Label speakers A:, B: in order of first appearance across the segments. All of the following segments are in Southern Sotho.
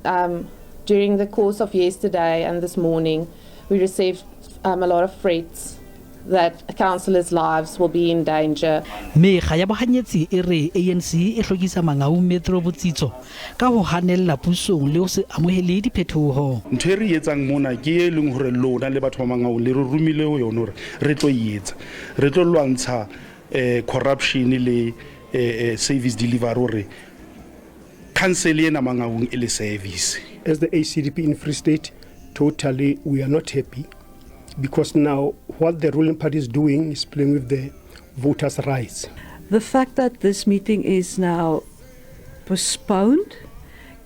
A: During the course of yesterday and this morning, we received a lot of threats that councillors' lives will be in danger.
B: Mekga ya bohanyetsi e re ANC e hlokisa Mangaung Metro botsitso ka ho hanella pusong le ho se amohele diphetoho.
C: Ntho e re e etsang mona ke e leng hore lona le batho ba Mangaung le re romile ho yona hore re tlo e etsa. Re tlo lwantsha corruption le service delivery hore council ena Mangaung e le service.
D: As the ACDP in Free State, totally we are not happy because now what the ruling party is doing is playing with the voters' rights.
E: The fact that this meeting is now postponed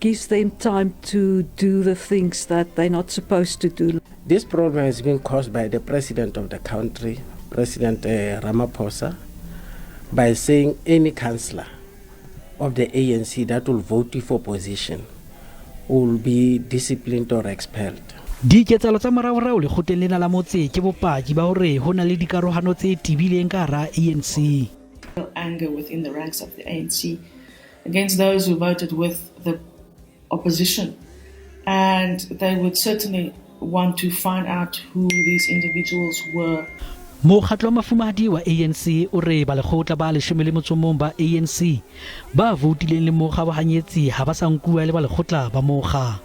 E: gives them time to do the things that they're not supposed to do.
F: This problem has been caused by the president of the country, President Ramaphosa, by saying any councillor of the ANC that will vote for opposition will be disciplined or expelled.
B: Diketsahalo tsa moraorao lekgotleng lena la motse ke bopaki ba hore ho na le dikarohano tse tebileng ka hara ANC.
G: Anger within the ranks of the ANC against those who voted with the opposition. And they would certainly want to find out who these individuals were.
B: Mokgatlo wa mafumahadi wa ANC o re balekgotla ba 11 ba ANC ba voutileng le mokga wa bohanyetsi ha ba sa nkuwa e le balekgotla ba mokga.